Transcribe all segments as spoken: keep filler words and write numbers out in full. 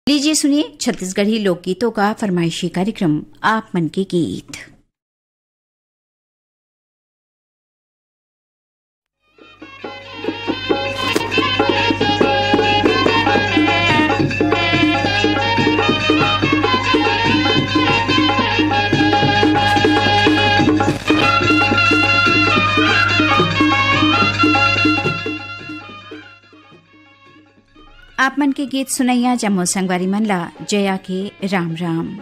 लीजिए सुनिए छत्तीसगढ़ी लोकगीतों का फरमाइशी कार्यक्रम आप मन के गीत। आप मन के गीत सुनैया जम्मो संगवारी मन ला जया के राम राम।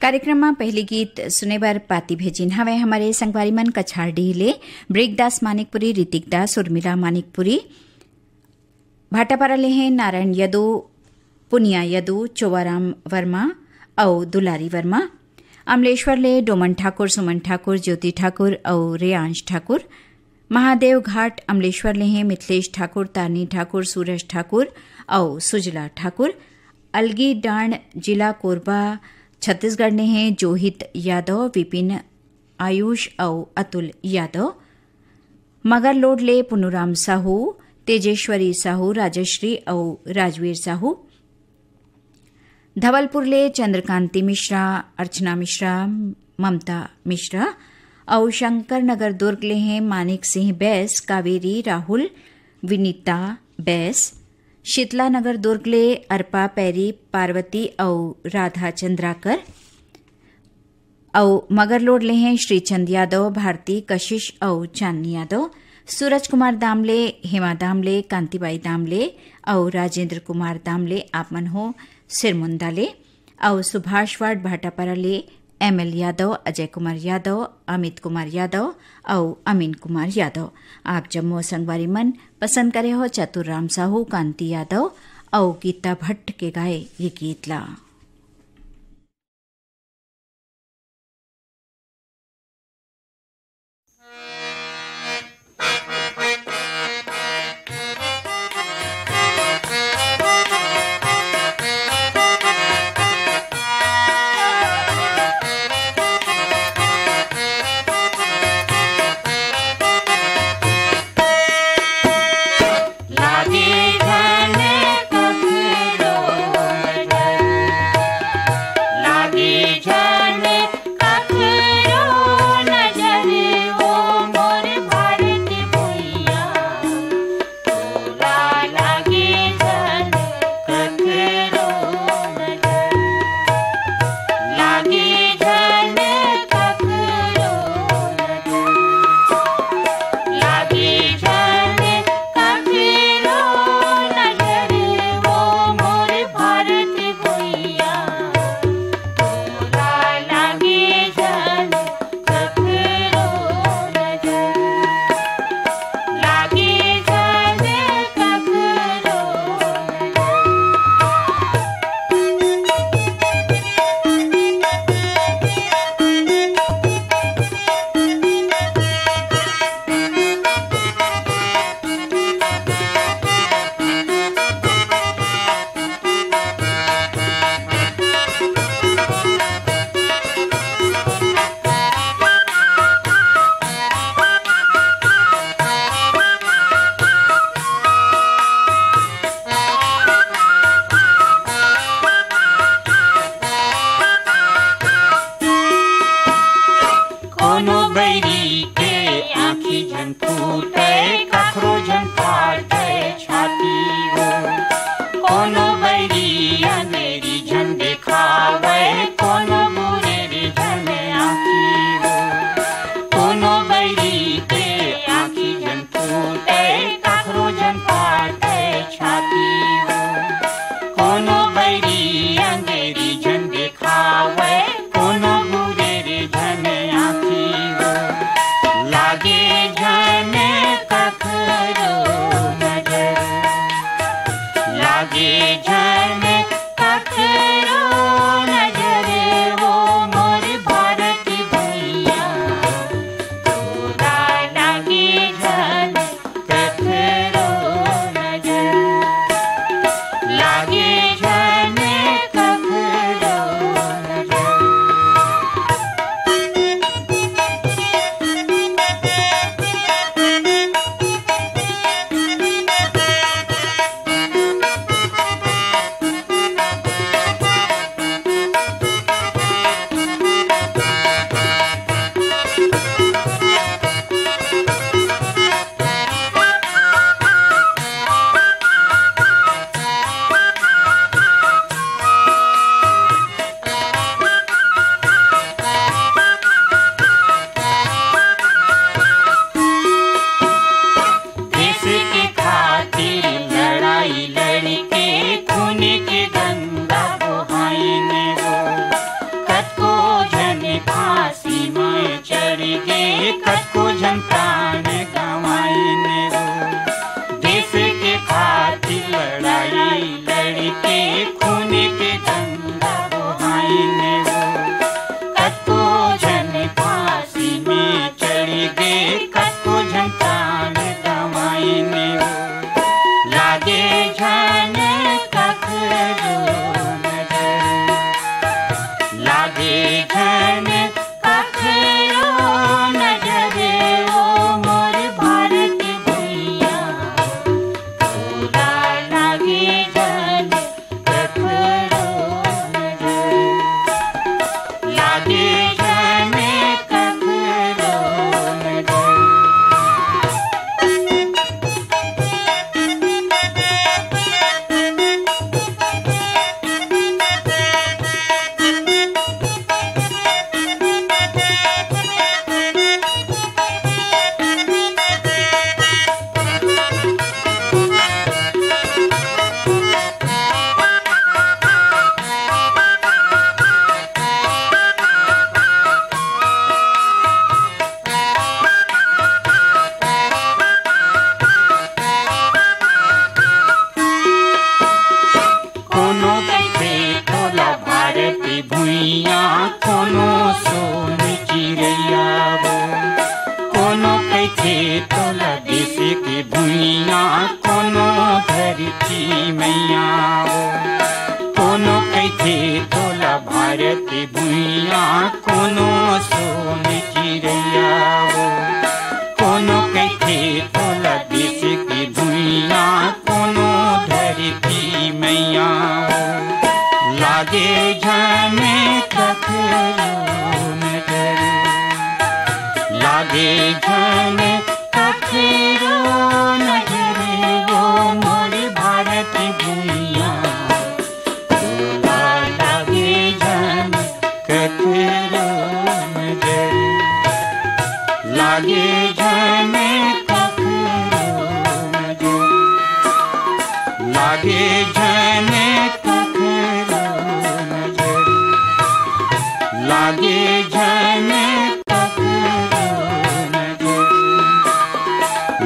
कार्यक्रम में पहली गीत सुने बर पाती भेजिन हवे हमरे संगवारी मन कछारडीह ले ब्रिगदास मानिकपुरी, ऋतिक दास, उर्मिला मानिकपुरी, भाटापारा ले हैं नारायण यदु, पुनिया यदु, चोवाराम वर्मा अउ दुलारी वर्मा। अमलेश्वर ले डोमन ठाकुर, सुमन ठाकुर, ज्योति ठाकुर अउ रेयांश ठाकुर। महादेव घाट अमलेश्वर ले हैं मिथिलेश ठाकुर, तारनी ठाकुर, सूरज ठाकुर अउ सुजला ठाकुर। अलगी डांड जिला कोरबा छत्तीसगढ़ ले हैं जोहित यादव, विपिन, आयुष अउ अतुल यादव। मगरलोड ले पुनुराम साहू, तेजेश्वरी साहू, राजश्री अउ राजवीर साहू। धवलपुर ले चंद्रकांति मिश्रा, अर्चना मिश्रा, ममता मिश्रा अउ शंकर नगर दुर्ग ले हैं मानिक सिंह बैस, कावेरी, राहुल, विनीता बैस। शीतला नगर दुर्ग ले अरपा पैरी, पार्वती अउ राधा चंद्राकर। अउ मगरलोड ले हैं श्रीचंद यादव, भारती, कशिश अउ चांदनी यादव। सूरज कुमार दामले, हेमा दामले, कांतिबाई दामले अउ राजेंद्र कुमार दामले आप मन हो सिरमुंदा ले। अउ सुभाष वार्ड भाटापारा ले एम एल यादव, अजय कुमार यादव, अमित कुमार यादव अउ अमीन कुमार यादव। आप जम्मो संगवारी मन पसंद करे हो चतुर राम साहू, कांति यादव अउ गीता भट्ट के गाए ये गीत ला। धरती मैया वो। कोनो कहिथे तोला भारत भुइयां, कोनो सोन चिरैया वो। कोनो कहिथे तोला देश के भुइयां, कोनो धरती मैया वो। लागे झन कखरो नजर, लागे झन कखरो नजर वो मोर भारत भुइयां। तोला लागे झन कखरो नजर, लागे झन कखरो नजर, लागे झन कखरो नजर, लागे झन कखरो नजर,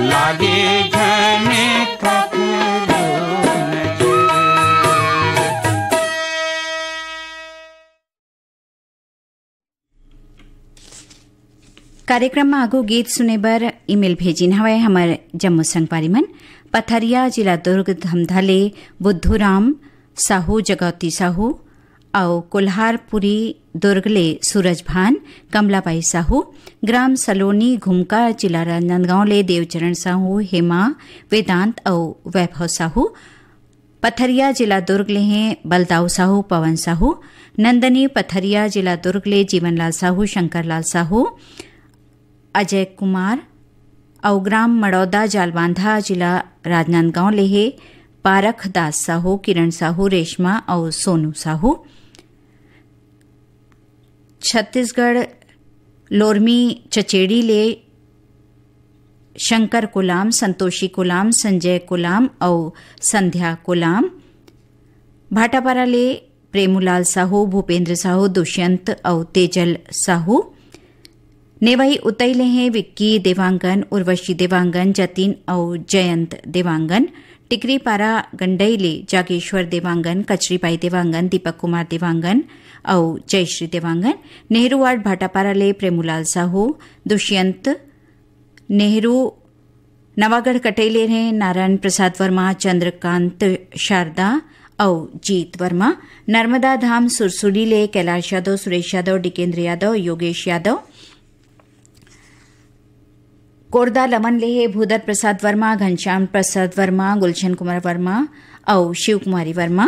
लागे झन कखरो नजर। कार्यक्रम म आगू गीत सुने बर ईमेल भेजिन हवय हमर जम्मो संगवारी मन। पथरिया, जिला दुर्ग, धमधा ले बुद्धू राम साहू, जगौती साहू, अउ कोल्हारपुरी दुर्ग ले सूरज भान, कमलाबाई साहू, ग्राम सलोनी घुमका, जिला राजनांदगांव ले देवचरण साहू, हेमा, वेदांत अउ वैभव साहू। पथरिया, जिला दुर्ग ले हैं बलदाऊ साहू, पवन साहू। नंदनी, पथरिया, जिला दुर्ग ले जीवनलाल साहू, शंकरलाल साहू, अजय कुमार। अउ ग्राम मड़ौदा, जालबांधा, जिला राजनांदगांव ले हे पारख दास साहू, किरण साहू, रेशमा अउ सोनू साहू। छत्तीसगढ़, लोरमी चचेड़ी ले शंकर कोलाम, संतोषी कोलाम, संजय कोलाम अउ संध्या कोलाम। भाटापारा ले प्रेमूलाल साहू, भूपेंद्र साहू, दुष्यंत अउ तेजल साहू। नेवई उतई ले हैं विक्की देवांगन, उर्वशी देवांगन, जतिन अउ जयंत देवांगन। टिकरीपारा गंडई ले जागेश्वर देवांगन, कचरीबाई देवांगन, दीपक कुमार देवांगन अउ जयश्री देवांगन। नेहरू वार्ड भाटापारा ले प्रेमूलाल साहू, दुष्यंत नेहरू। नवागढ़ कटई ले रहे नारायण प्रसाद वर्मा, चंद्रकांत शारदा अउ जीत वर्मा। नर्मदा धाम सुरसुली ले कैलाश यादव, सुरेश यादव, डिकेंद्र यादव, योगेश यादव। कोरदा लमन ले हे भूधर प्रसाद वर्मा, घनश्याम प्रसाद वर्मा, गुलशन कुमार वर्मा अउ शिव कुमारी वर्मा।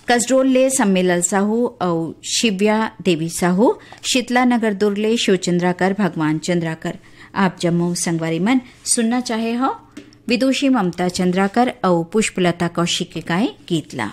कसडोल ले सम्मेलाल साहू अउ शिव्या देवी साहू। शीतला नगर दुर्ग ले शिव चंद्राकर, भगवान चंद्राकर। आप जम्मो संगवारी मन सुनना चाहे हो विदुषी ममता चंद्राकर अउ पुष्पलता कौशिक के गाए गीत ला।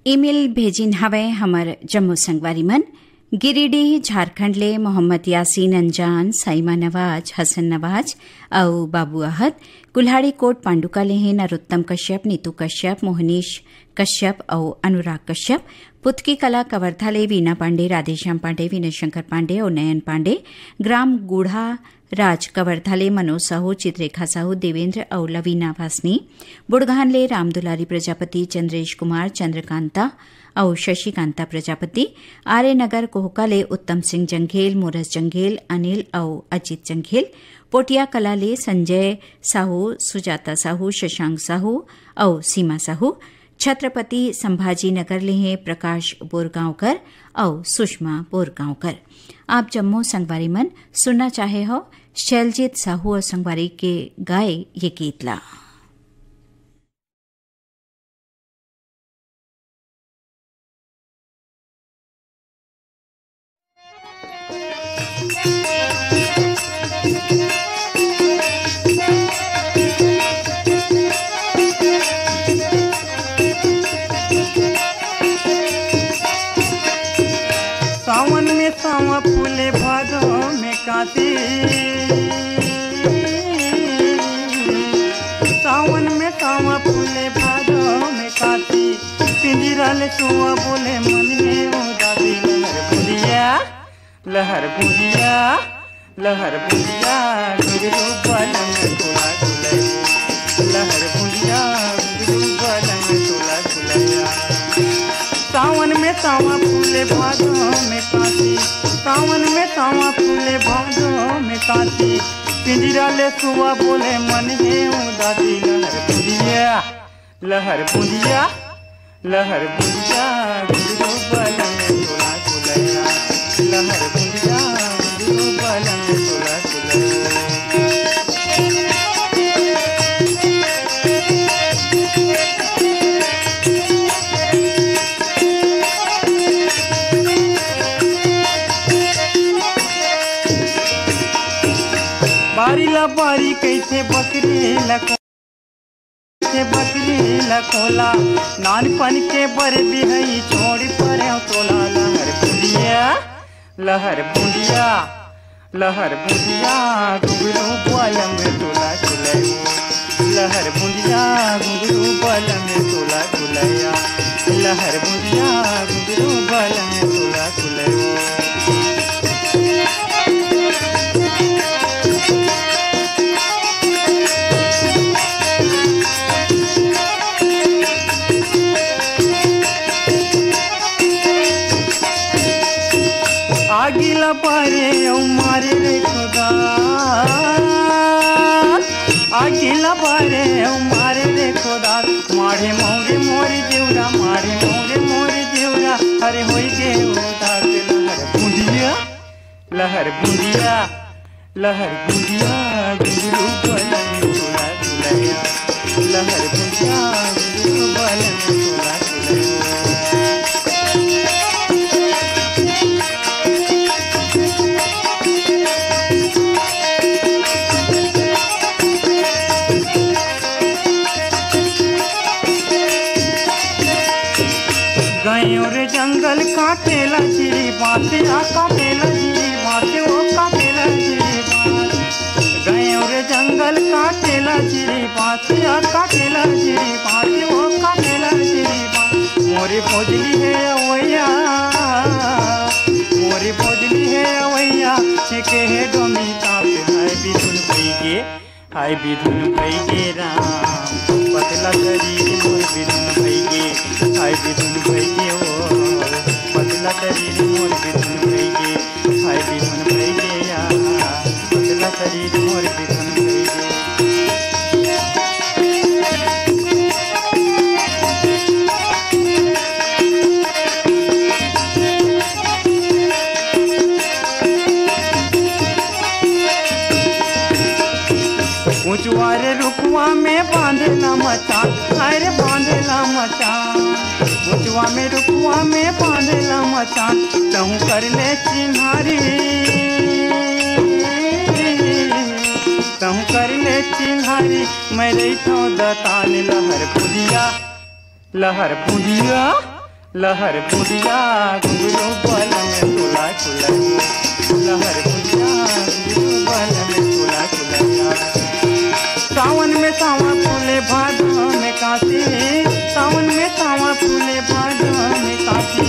ईमेल भेजिन हवय हमर जम्मो संगवारी मन। गिरिडीह, झारखंड ले मोहम्मद यासीन अंजान, साइमा नवाज, हसन नवाज अउ बाबू अहद, कुल्हाड़ी कोट पांडुका ले हे नरोत्तम कश्यप, नीतू कश्यप, मोहनीश कश्यप अउ अनुराग कश्यप, पुतकी कला कवर्धा ले वीना पांडे, राधेश्याम पांडे, विनय शंकर पांडे अउ नयन पांडे, ग्राम गूढ़ा राज कवर्धा ले मनोज साहू, चित्रेखा साहू, देवेंद्र अउ लवीना वासनी, बुड़गान ले रामदुलारी प्रजापति, चंद्रेश कुमार, चंद्रकांता अउ शशिकांता प्रजापति, आर्य नगर कोहका ले उत्तम सिंह जंघेल, मोरस जंघेल, अनिल अउ अजीत जंघेल, पोटिया कला ले संजय साहू, सुजाता साहू, शशांक साहू अउ सीमा साहू, छत्रपति संभाजी नगर ले हे प्रकाश बोरगांवकर अउ सुषमा बोरगांवकर। आप जम्मो संगवारी मन सुनना चाहे हो शैलजीत साहू अउ संगवारी के गाए ये गीत ला। सावन में सावा फूले, भादो में कांती। सावन में सावा फूले, भादो में कांती। पिंजरा ले सुआ बोले, मन में उदासी। लहर बुंदिया, लहर बुंदिया, लहर बुंदिया, घुंघरू बालम तोला गुलैया। लहर बुंदिया, घुंघरू बालम तोला गुलैया। सावन में सावा फूले, भादो में कांती। सावन में सावा फूले, भादो में कांती। पिंजरा ले सुआ बोले, मन हे उदासी। लहर बुंदिया, लहर बुंदिया, लहर बुंदिया, घुंघरू बालम तोला गुलैया। लहर बुंदिया, घुंघरू बालम तोला गुलैया। बारी ला बारी कइसे बकरी ला को-, कइसे बकरी ला कोला, नानपन के बर बिहई छोड़ परेंव तोला। लहर बुंदिया, लहर बुंदिया, लहर बुंदिया, घुंघरू बालम तोला गुलैया। लहर बुंदिया, घुंघरू बालम तोला गुलैया। लहर बुंदिया, घुंघरू बालम तोला गुलैया। आगी ला बारे अउ मारे रे खुदा, आगी ला बारे अउ मारे रे खुदा, मारे मौरे मोर जिउरा, मारे मौरे मोर जिउरा, अरे होई गे उदास। लहर बुंदिया, लहर बुंदिया, लहर बुंदिया, घुंघरू बालम तोला गुलैया। लहर बुंदिया, घुंघरू बालम तोला गुलैया। गयो रे जंगल काटे ला चिरी बाँस, आ काटे ला चिरी बाँस, ओ काटे ला चिरी बाँस। गयो रे जंगल काटे ला चिरी बाँस, आ काटे ला चिरी बाँस, ओ काटे ला चिरी बाँस। मोरे भोजली हे अवैया, मोरे भोजली हे अवैया, छेके हे डोमी कांपे, हाय बिधुन भई गे, हाय बिधुन भई गे राम, पतला शरीर मोर बिधुन भई गे, हाय बिधुन भई गे ओ, पतला शरीर मोर बिधुन भई गे, हाय बिधुन भई गे या, पतला शरीर मोर बिधुन भई गे। ऊंचवा रे रुखवा में बांधेला मचान, अरे बांधेला मचान। ऊंचवा में रुखवा में बांधेला मचान, तहूँ कर ले चिन्हारी, तहूँ कर ले चिन्हारी, मैं रहिथौं दतान। लहर बुंदिया, लहर बुंदिया, लहर बुढ़िया घुंघरू बल में तुला तुलैया, लहर बुढ़िया घुंघरू बल में तुला तुलैया। सावन में सावा फूले भादो में कांसी, सावन में सावा फूले भादो में कांसी।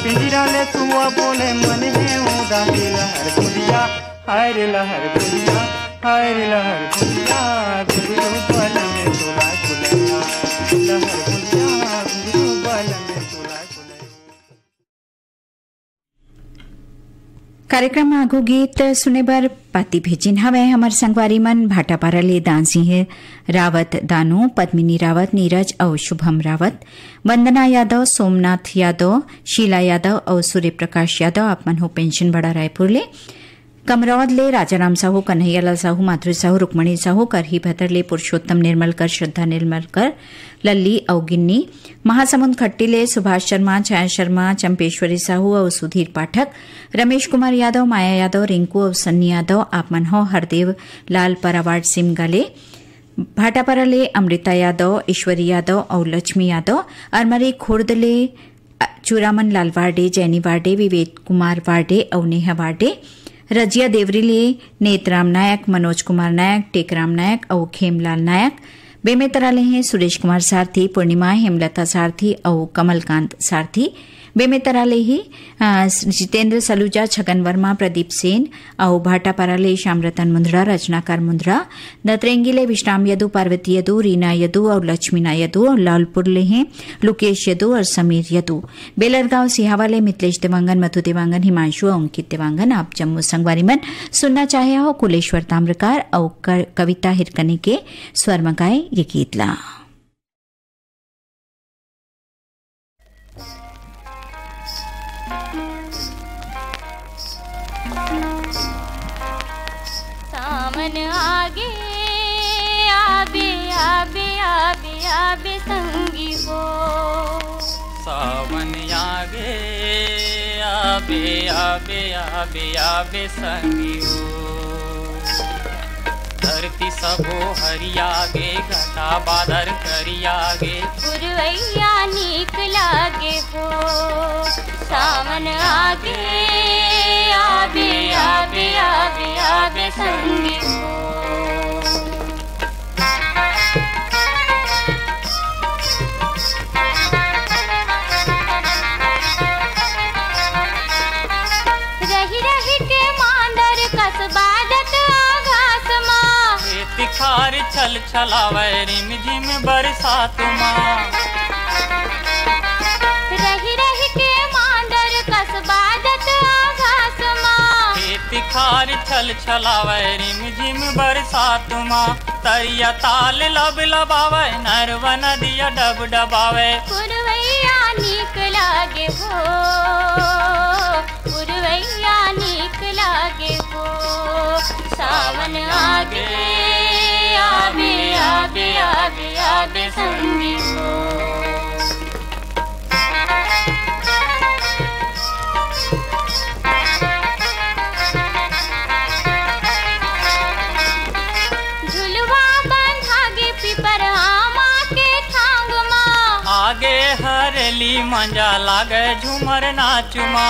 पिंजरा ले सुआ बोले मन हे उदासी, लहर बुढ़िया, हाय रे लहर बुढ़िया, हाय रे लहर बुढ़िया, घुंघरू बल में तुला तुलैया, लहर बुढ़िया, घुंघरू बल में तुला तुलैया। कार्यक्रम आगू गीत सुने बर पाती भेजिन हवय हमर संगवारी मन भाटापारा ले दान सिंह रावत दानू, पद्मिनी रावत, नीरज अउ शुभम रावत, वंदना यादव, सोमनाथ यादव, शीला यादव अउ सूर्य प्रकाश यादव। आप मन हो पेंशन बड़ा रायपुर ले। कमरौद ले राजाराम साहू, कन्हैयालाल साहू, माधुरी साहू, रुक्मणी साहू, करही भतर ले पुरुषोत्तम निर्मलकर, श्रद्धा निर्मलकर, लल्ली अउ गिन्नी, महासमुंद खट्टी ले सुभाष शर्मा, छाया शर्मा, चंपेश्वरी साहू अउ सुधीर पाठक, रमेश कुमार यादव, माया यादव, रिंकू अउ सन्नी यादव। आप मन हो हरदेव लाल परावार्ड सिमगा ले। भाटापारा ले अमृता यादव, ईश्वरी यादव अउ लक्ष्मी यादव, अरमरी खुर्द ले अ, चूरामन लाल वार्डे, जैनी वार्डे, विवेक कुमार वार्डे अउ नेहा वार्डे, रजिया देवरी ले नेतराम नायक, मनोज कुमार नायक, टेकराम नायक अउ खेमलाल नायक। बेमेतरा ले हैं सुरेश कुमार सारथी, पूर्णिमा, हेमलता सारथी अउ कमलकांत सारथी। बेमेतरा ले ही, अ, जितेंद्र सलूजा, छगन वर्मा, प्रदीप सेन अउ भाटापारा ले श्याम रतन मुंद्रा, रचनाकार मुंद्रा, दतरेंगी ले विश्राम यदु, पार्वती यदु, रीना यदु अउ लक्ष्मीना यदु अउ लालपुर ले हैं लुकेश यदु अउ समीर यदु। बेलरगांव सिहावा ले मितलेश देवांगन, मधु देवांगन, हिमांशु अउ अंकित देवांगन। आप जम्मो संगवारी मन सुनना चाहे हो कुलेश्वर ताम्रकार अउ क-, कविता हिरकनी के स्वर म गाए ये गीत ला। सावन आगे, आबे, आबे, आबे, आबे, आबे संगी हो। सावन आगे, आबे, आबे, आबे, आबे संगी हो। धरती सबो हरिया गे, घटा बादर करिया गे। पुरवैया नीक लागे हो, सावन आगे, आबे, आबे, आबे, आबे संगी हो। रहि रहि के मांदर कस बाजत आकाश मा। ए तिखार छल छलावै रिम झिम बरसात मा। रहि रहि के मांदर कस बाजत आकाश मा। ए तिखार छल छलावै रिम झिम बरसात मा। तरिया ताल लब लबावै, नरवा नदिया डब डबावै। पुरवैया नीक लागे हो, पुरवैया नीक लागे हो। सावन आगे, आबे, आबे, आबे, आबे संगी हो। झुलवा बंधा गे पीपर आमा के थांग मा। आगे हरेली मंजा लागे झूमर नाच मा।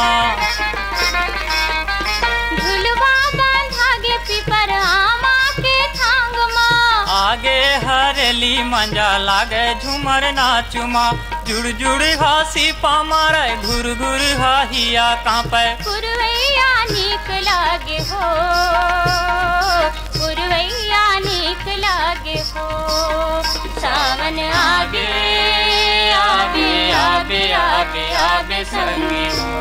झुलवा बंधा गे पीपर आमा के थांग मा। आगे हरेली मंजा लागे झूमर नाच मा। जुड़ जुड़ हासी पा मारे, घुर घुर हा हिया कांपे। पुरवैया नीक लागे हो, पुरवैया नीक लागे हो। सावन आगे, आबे, आबे, आबे, आबे संगी हो।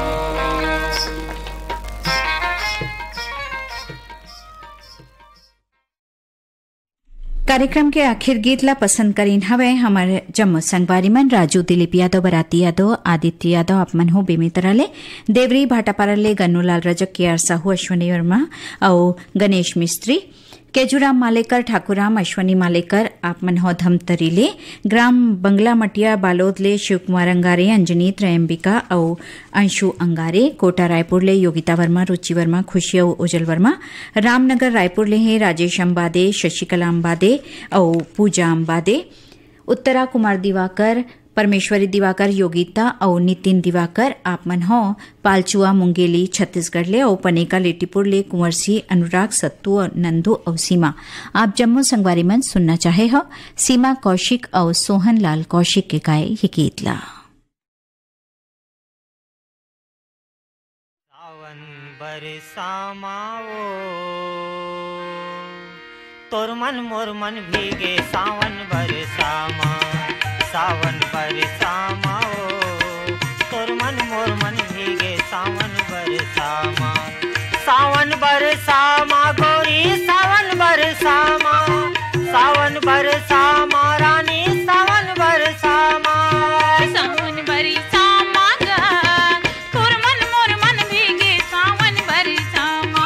कार्यक्रम के आखिर गीत ला पसंद करीन हवे हमर जम्मो संगवारी मन, राजू दिलीप यादव, बराती यादव, आदित्य यादव, आप मन हो बेमेतरा ले, देवरी भाटापारा ले गन्नूलाल रजक, के आर साहू, अश्विनी वर्मा अउ गणेश मिस्त्री, केजूराम मालेकर, ठाकुराम, अश्विनी मालेकर, आप मन हो धमतरी ले, ग्राम बंगला मटिया बालोद ले शिव कुमार अंगारे, अंजनी, त्रयंबिका अउ अंशु अंगारे, कोटा रायपुर ले योगिता वर्मा, रुचि वर्मा, खुशी अउ ओजल वर्मा, रामनगर रायपुर ले हे राजेश अंबादे, शशिकला अंबादे अउ पूजा अंबादे, उत्तरा कुमार दिवाकर, परमेश्वरी दिवाकर, योगिता अउ नितिन दिवाकर, आप मन हो पालचुआ मुंगेली छत्तीसगढ़ ले, अउ पनेका लेटीपुर ले कुंवर सिंह, अनुराग, सत्तू, नंदू अउ सीमा। आप जम्मो संगवारी मन सुनना चाहे हो सीमा कौशिक अउ सोहन लाल कौशिक के गाए ये गीत ला। सावन बरसा माओ, तोर मन मोर मन भीगे। सावन बरसा मा, सावन बरसा माओ, तोर मन मोर मन भीगे। सावन बरसा मा, सावन बरसा मा गोरी, सावन बरसा मा, सावन बरसा मा रानी, सावन बरसा मा। सावन बरसा मा गा, तोर मन मोर मन भीगे। सावन बरसा मा,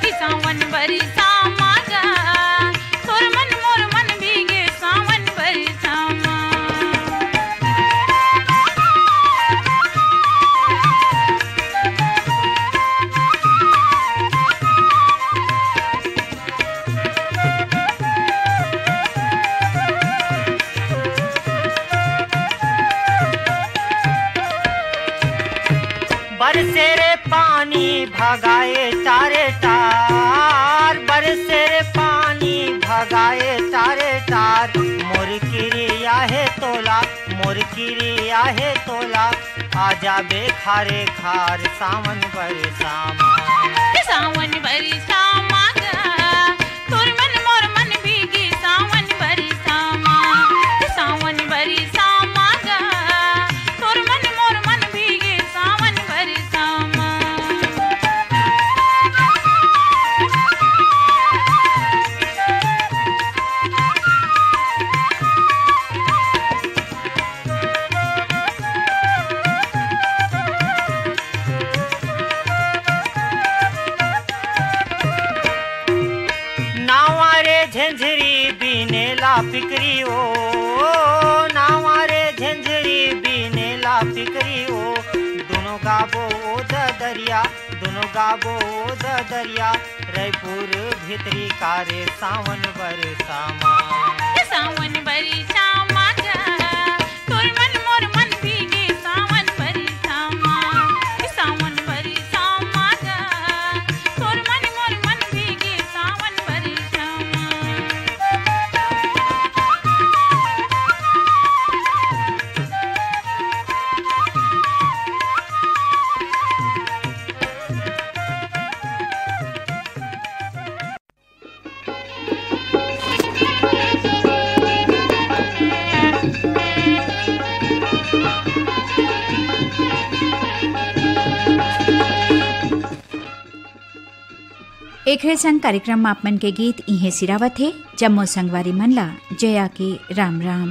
कि सावन बरसा मा गा, तोर मन मोर मन भीगे। सावन बरसा मा। बरसे रे पानी भगाए टारे टार, बरसे रे पानी भगाए टारे टार। मोर किरिया हे तोला, मोर किरिया हे तोला, आ जाबे खारे खार। सावन बरसा मा, सावन बरसा मा गा, तोर मन मोर मन भीगे। सावन बरसा मा, सावन बरसा मा गा, तोर मन मोर मन भीगे। सावन बरसा मा। नावा रे झंझरी बीने ला पिकरी ओ, नावा रे झंझरी बीने ला पिकरी ओ, दुनो गाबो ओ ददरिया, दुनो गाबो ओ ददरिया। रायपुर भितरी कारे सावन बरसा मा, सावन बरसा मा गा, तोर मन मोर मन भीगे। सावन बरसा मा, सावन बरसा मा गा, तोर मन मोर मन भीगे। सावन बरसा मा। एकरे संग कार्यक्रम म आप मन के गीत इहें सिरावत हे। जम्मो संगवारी मन ला जया के राम राम।